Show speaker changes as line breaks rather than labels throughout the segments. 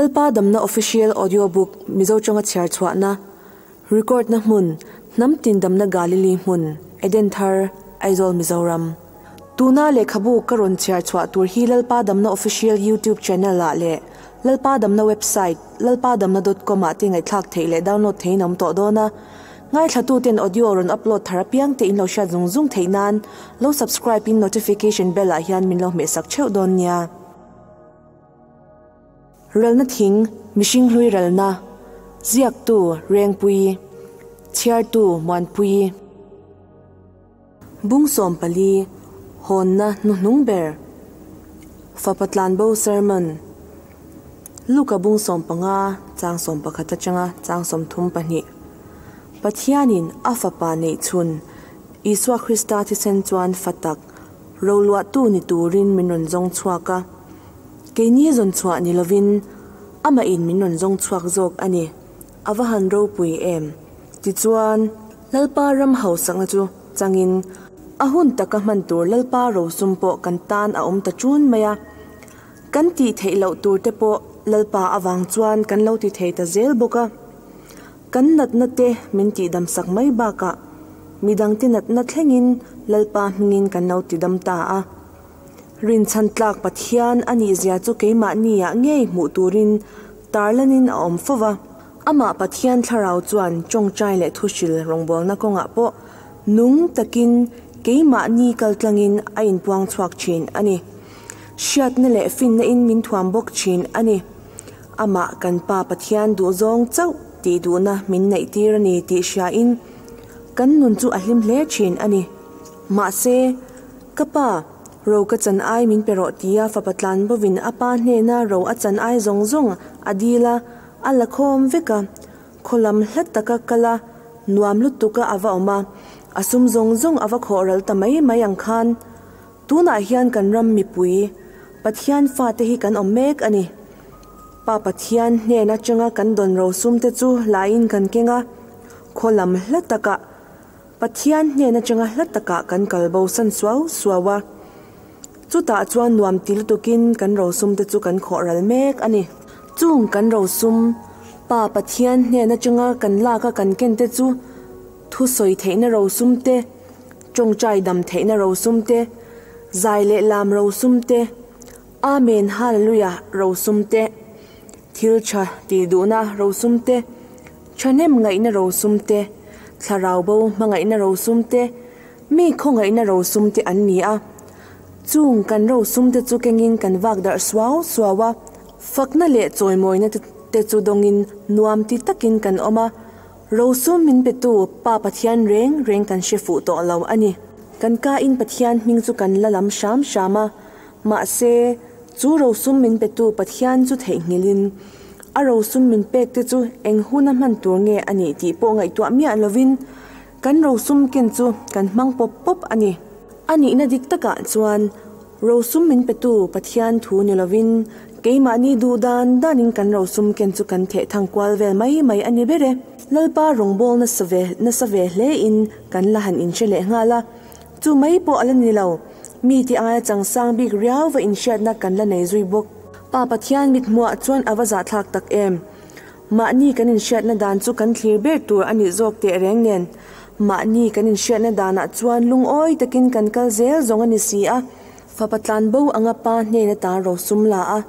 Lalpa Damna Official Audio Book Mizo tawnga chhiar chhuahna, Record na hmun, Hnam tin damna Galili hmun, Eden Thar, Aizawl Mizoram. Tuna lehkhabu ka rawn chhiar chhuah tur hi Lalpa Damna Official YouTube Channel ah leh Lalpa Damna Website lalpadamna dot com ah te ngaihthlak theih leh download theihin a awm tawh dawn a. Ngaithlatuten audio rawn upload thar apiang te in lo hriat zung zung theih nan lo subscribe in notification bell ah hian min lo hmehsak theuh dawn nia. Ralna thing, mihring hlui ralna, ziaktu Rengpui, chhiartu Muanpui. Bung 14, Hawnna hnuhnung ber, Fapa tlanbo sermon, Luka bung 15, chang 11 atanga chang 32. Pathianin a fapa neih chhun, Isua Krista thisen chuan fa tak, roluahtu ni turin min rawn zawng chhuak a. Keini zawn chhuah ni lovin amahin min rawn zawng chhuak zawk a ni. A va han ropui em! Tichuan, Lalpa ram hausakna chu changin a hun taka hman tur Lalpa rosum pawh kan tan a awm ta chun mai a. Kan tih theih loh tur te pawh Lalpa avang chuan kan lo ti thei ta zel bawk a. Kan natna te min tihdamsak mai bakah midangte natna thlengin Lalpa hmingin kan lo tidam ta a. Rinchhan tlak Pathian a nihzia chu keimahniah ngei hmuh turin tarlanin a awm fo va. Amah Pathian thlarau chuan tawngtai leh thuhril rawngbawlna kawngah pawh nung takin keimahni kaltlangin a inpuang chhuak thin a ni. Hriatna leh finna in min thuam bawk thin a ni. Amah kan Pa Pathian duhzawng chauh tih duhna min neihtir a ni tih hriain kan nun chu a hlim hle thin a ni. Mahse, Ka pa, ro ka chan ai min pe rawh tia fapa tlan bovin a pa hnena ro a chan ai zawng zawng a dil a, a la khawm vek a. Khaw lam hla taka kal a, nuam lutuk a a va awm a, a sum zawng zawng a va khawh ral ta mai mai ang khan. Tunah hian kan ram mipui, Pathian fate hi kan awm mek a ni. Pa Pathian hnen atanga kan dawn ro sum te chu laiin kan keng a, khaw lam hla takah Pathian hnen atanga hla takah kan kal bo san suau suau a, chutah chuan nuam ti lutukin kan rosum te chu kan khawh ral mek a ni. Chung kan rosum, Pa Pathian hnen atanga kan lak a kan ken te chu thusawi theihna rosum te, tawngtai dam theihna rosum te, zai leh lam rosum te, Amen Hallelujah rosum te, thil tha tih duhna rosum te, Thahnem ngaihna rosum te, thlarau bo hmangaihna rosum te, mi khawngaihna rosum te an ni a. Chung kan rosum te chu kengin kan vak darh suau suau a, fakna leh chawimawina te chu dawngin nuam ti takin kan awm a. Rosum min petu Pa Pathian reng reng kan hre fuh tawh lo a ni. Kan kain Pathian hming chu kan la lam hram hram a, mahse, chu rosum min petu Pathian chu theihnghilhin, A rosum min pek te chu eng huna hman tur nge a nih tih pawh ngaihtuah miah lovin kan rosum ken chu kan hmang pawp pawp a ni. A nihna dik takah chuan rosum min petu Pathian thu ni lovin keimahni duh dan danin kan rosum ken chu kan theh thang kual vel mai mai a ni ber e. Lalpa rawngbâwl nasa ve nasa ve hlein kan la han inhre leh nghal a, chu mai pawh a la ni lo, mi ti aia changsang bik riau va inhriatna kan la nei zui bawk. Pa Pathian mithmuah chuan a va zahthlak tak em? Mahni kan inhriatna dan chu kan thlir ber tur a nih zawk teh reng nen, mahni kan inhriatna danah chuan lungawi takin kan kal zel zawng a ni si a. Fapa tlan bo anga pa hnen atan rosum la a,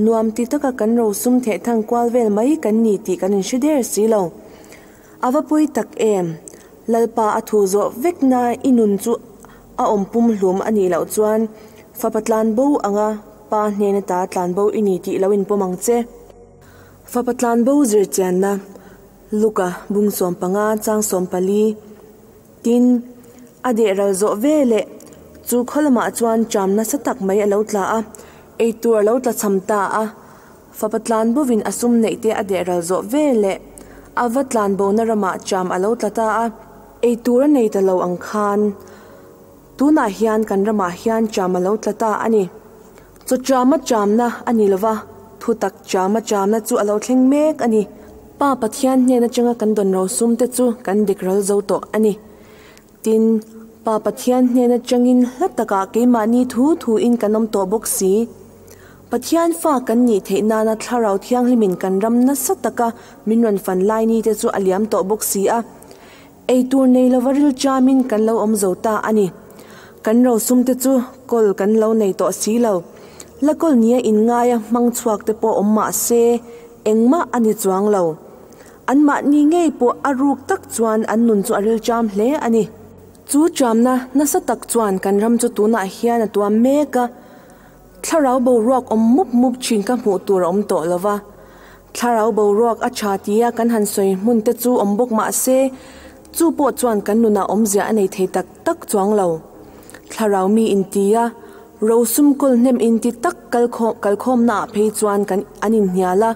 nuam ti taka kan rosum theh thang kual vel mai kan ni tih kan inhre der si lo. A va pawi tak em? Lalpa a thu zawh vekna i nun chu a awm pum hlum a nih loh chuan fapa tlan bo anga pa hnen ata tlan bo i ni tih lo inpawm ang che. Fapa tlan bo zir chianna, Luka bung 15 chang 14, Tin, a deh ral zawh ve leh chu khaw lamah chuan ṭam nasa tak mai a lo tla a, eitur a lo tla cham ta a. Fapa tlan bovin a sum neih te a deh ral zawh ve leh a va tlan bona ramah ṭam a lo tla ta a, eitur a nei ta lo ang khan tunah hian kan ramah hian ṭam a lo tla ta a ni. Chaw ṭama ṭamna a ni lova, thutak ṭama ṭamna chu a lo thleng mek a ni. Pa Pathian hnen atanga kan dawn rosum te chu kan dik ral zo tawh a ni. Tin, Pa Pathian hnen atangin hla takah keimahni thu thuin kan awm tawh bawk si. Pathian fa kan nih theih nana Thlarau Thianghlimin kan ram nasa taka min rawn fan lai ni te chu a liam tawh bawk si a. Ei tur nei lova ril chamin kan lo awm zo ta a ni. Kan rosum te chu kawl kan lo nei tawh si lo. La kawl nia inngaia hmang chhuak te pawh awm mah se engmah a ni chuang lo. Anmahni ngei pawh a ruk tak chuan an nun chu a ril cham hle a ni. Chu chamna nasa tak chuan kan ram chu tunah hian a tuam mek a. Thlarau boruak awm mup mup thin ka hmuh tur a awm tawh lo va. Thlarau boruak a tha tia kan han sawi hmun te chu awm bawk mah se, chu pawh chuan kan nunah awmzia a nei thei tak tak chuang lo. Thlarau mi intia, rosum kawl hnem inti tak kalkhawmnaah phei chuan kan an inhnial a,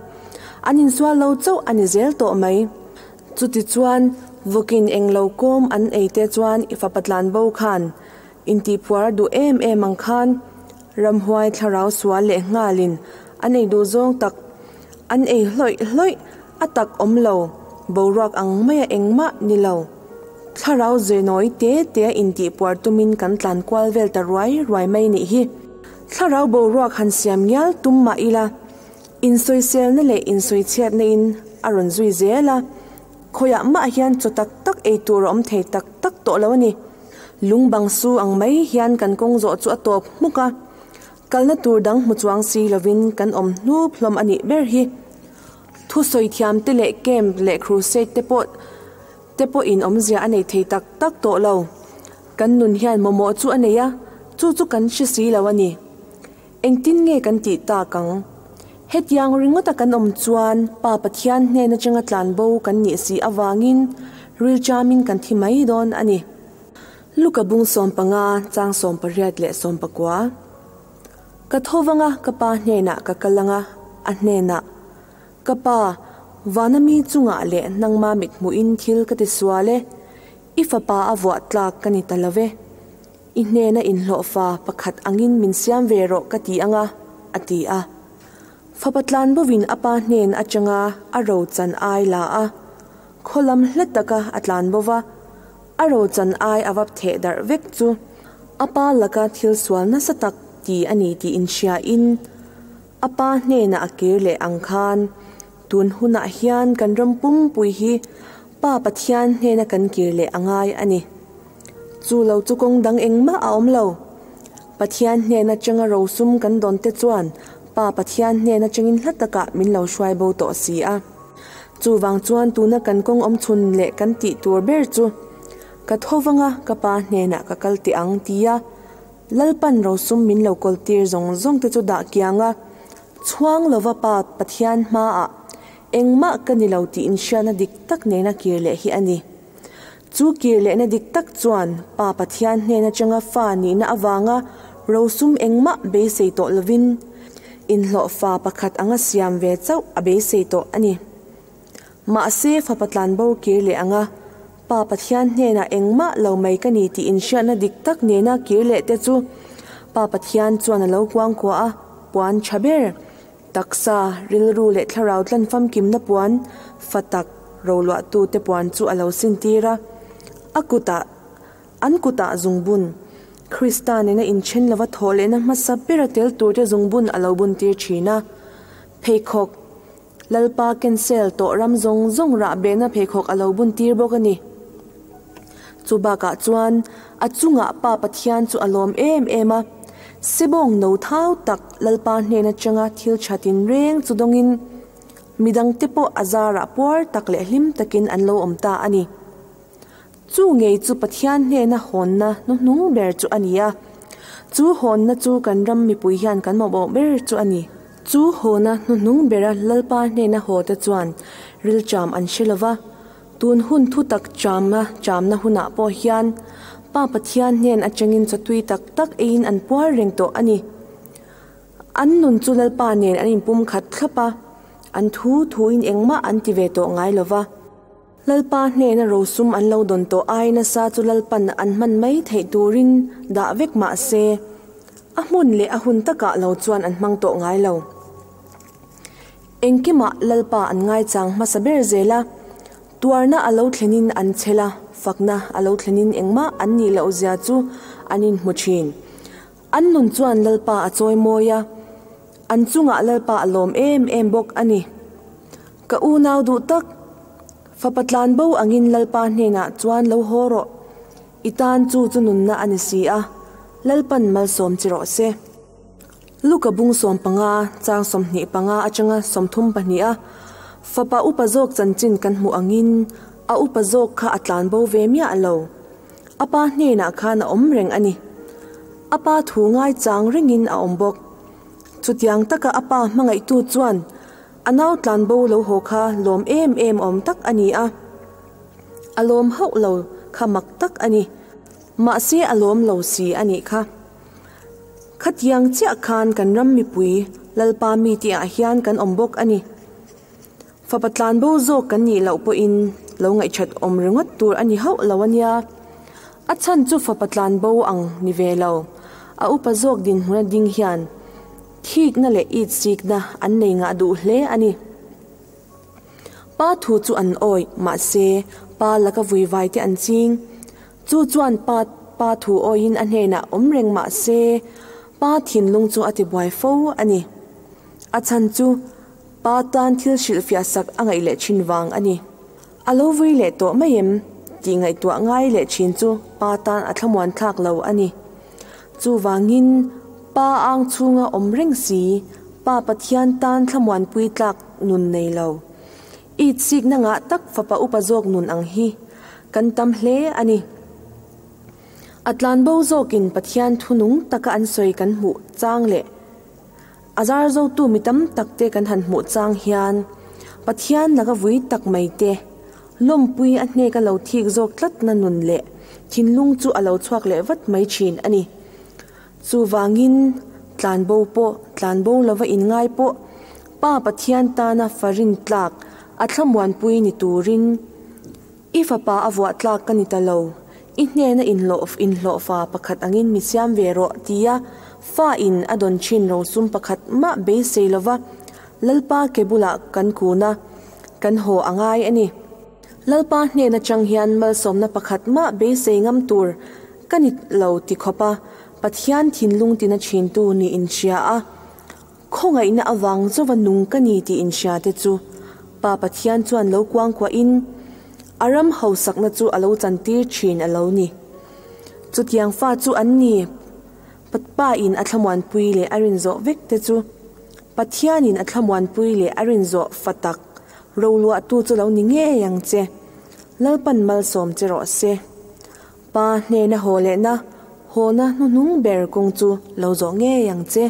an insual lo chauh a ni zel tawh mai. Chutichuan, vawkin englo kawm an ei te chuan i fapa tlanbo khan Intihpuar duh em em ang khan ramhuai thlarau sual leh nghalin an ei duh zawng tak an ei hlawih hlawih a tak awm lo, boruak ang maia engmah ni lo. Thlarau zenawi te te a intihpuar tumin kan tlan kual vel ta ruai ruai mai nih hi. Thlarau boruak han siam ngial tum mah ila, insawiselna leh insawichhiatna in a rawn zui zel a, khawiah mah hian chaw tak tak ei tur a awm thei tak tak tawh lo a ni. Lung bang su ang mai hian kan kawng zawh chu a tawp hmuk a, kalna tur dang hmu chuang si lovin kan awm hnup hlawm a nih ber hi. Thusawi thiam te leh camp leh crusade te pawh te pawhin awmzia a nei thei tak tak tawh lo. Kan nun hian mawmawh chu a nei a, chu chu kan hre si lo a ni. Engtin nge kan tih tak ang? Hetiang ringawta kan awm chuan Pa Pathian hnen atanga tlanbo kan nih si avangin rilchamin kan thi mai dawn a ni. Luka bung 15 chang 18 leh 19. Ka tho vanga ka pa hnenah ka kal anga a hnenah, Ka pa, vana mi chungah leh nangma mithmuhin thil ka ti sual e, i fapa a vuah tlak ka ni ta lo ve. I hnena inhlawhfa pakhat angin min siam ve rawh ka ti anga, a ti a. Fapa tlanbovin a pa hnen atanga a ro chan ai la a, khaw lam hla taka a tlanbova a ro chan ai a vap theh darh vek chu a pa laka thil sual nasa tak ti a ni tih inhriain a pa hnenah a kir leh ang khan tun hunah hian kan ram pumpui hi Pa Pathian hnena kan kir leh a ngai a ni. Chu lo chu kawng dang engmah a awm lo. Pathian hnen atanga rosum kan dawn te chuan Pa Pathian hnen atangin hla takah min lo hruai bo tawh si a. Chuvang chuan tuna kan kawng awm chhun leh kan tih tur ber chu ka tho vanga ka Pa hnenah ka kal teh ang tia Lalpan rosum min lo kawl tir zawng zawng te chu dah kiang a, chhuang lova Pa Pathian hmaah engmah ka ni lo tih inhriatna dik tak nena kir leh hi a ni. Chu kir lehna dik tak chuan Pa Pathian hnen atanga fa nihna avanga rosum engmah beisei tawh lovin inhlawhfa pakhat anga siam ve chauh a beisei tawh a ni. Mahse fapa tlanbo kir leh anga Pa Pathian hnenah engmah lo mai ka ni tih inhriatna dik tak nena kir leh te chu Pa Pathian chuan a lo kuangkuah a, puan tha ber. Taksa, rilru leh thlarau tlan famkimna puan fa tak roluahtute puan chu a lo sintir a. A kutah, an kutah zungbun, Krista nena inthen lova thawh lehna hmasa bera tel turte zungbun a lo buntir thin a. Pheikhawk, Lalpa cancel tawh ram zawng zawng rah behna pheikhawk a lo buntir bawk a ni. Chu bakah chuan a chungah Pa Pathian chu a lawm em em a, Sebawng no thau tak Lalpa hnen atanga thil tha tinreng chu dawngin midangte pawh a zarah puar tak leh hlim takin an lo awm ta a ni. Chu ngei chu Pathian hnena hawnna hnuhnung ber chu a ni a, chu hawnna chu kan ram mipui hian kan mamawh ber chu a ni. Chu hawna hnuhnung bera Lalpa hnena haw te chuan rilṭam an hre lova, Tun hun thu tak chamna chamna hunah pawh hian Pa Pathian hnen atangin chawtui tak tak eiin an puar reng tawh a ni. An nun chu Lalpa nen an inpum khat thlap a, an thu thuin engmah an ti ve tawh ngai lo va. Lalpa hnena rosum an lo dawn tawh ai nasa chu Lalpan an hman mai theih turin dah vek mah se, a hmun leh a hun takah lo chuan an hmang tawh ngai lo. Engkimah Lalpa an ngaichang hmasa ber zel a, tuarna a lo thlenin an chhel a, fakna a lo thlenin engmah an nih loh zia chu an inhmu thin. An nun chuan Lalpa a chawi mawi a. An chungah Lalpa a lawm em em bawk a ni. Ka unau duh tak, fapa tlanbo angin Lalpa hnenah chuan lo haw rawh. I tan chu chu nunna a ni si a, Lalpan malsawm chi rawh se. Luka bung 15 chang 25 atanga 32 a fapa upa zawk chanchin kan hmuh angin a upa zawk kha a tlanbo ve miah lo. A pa hnenah khan a awm reng a ni. A pa thu ngai chang rengin a awm bawk. Chutiang taka a pa hmangaihtu chuan a nau tlanbo lo haw kha lawm em em awm tak a ni a. A lawm hauh lo kha mak tak a ni. Mahse a lawm lo si a nih kha. Khatiang chiah khan kan ram mipui Lalpa mi tih ah hian kan awm bawk a ni. Fapa tlanbo zawk kan nih loh pawhin lo ngaihthat awm ringawt tur a ni hauh lo a nia. A chhan chu fapa tlanbo ang ni ve lo. A upa zawk dinhmuna ding hian thikna leh itsikna an nei ngah duh hle a ni. Pa thu chu an awih, mahse pa laka vuivai te an ching. Chu chuan pa pa thu awihin a hnenah awm reng mah se, pa thinlung chu a tibuai fo a ni. A chhan chu pa tan thil hrilhfiah sak a ngaih leh thin vang a ni. A lo vui leh tawh mai em tih ngaihtuah ngai leh thin chu pa tan a thlamuan thlak lo a ni. Chuvangin pa ang chhunga awm reng si, pa Pathian tan thlamuanpui tlak nun nei lo. Itsikna ngah tak fapa upa zawk nun ang hi kan tam hle a ni. A tlanbo zawkin Pathian thunung taka an sawi kan hmuh chang leh a zar zotu mi tam tak te kan han hmuh chang hian Pathian laka vui tak mai te, lawmpui a hneka lo thik zawk tlatna nun leh thinlung chu a lo chhuak leh vat mai thin a ni. Chuvangin tlanbo pawh tlanbo lova inngai pawh Pa Pathian tana farin tlak a thlamuanpui ni turin i fapa a vuah tlak ka ni ta lo, i hnena inhlawh inhlawhfa pakhat angin mi siam ve rawh tia fa in a dawn thin rosum pakhat mah beisei lova Lalpa ke bulah kan kun a, kan haw a ngai a ni. Lalpa hnen atang hian malsawmna pakhat mah beisei ngam tur ka ni lo ti khawp a, Pathian thinlung tina thintu ni inhria a, Khawngaihna avang chauva nung ka ni tih inhria te chu Pa Pathian chuan lo kuangkuahin a ram hausakna chu a lo chantir thin a lo ni. Chutiang fa chu an ni. Pa in a thlamuanpui leh a rinzawh vek te chu Pathianin a thlamuanpui leh a rinzawh fa tak roluahtu chu lo ni ngei ang che. Lalpan malsawm che rawh se. Pa hnena haw lehna hawna hnuhnung ber kawng chu lo zawh ngei ang che.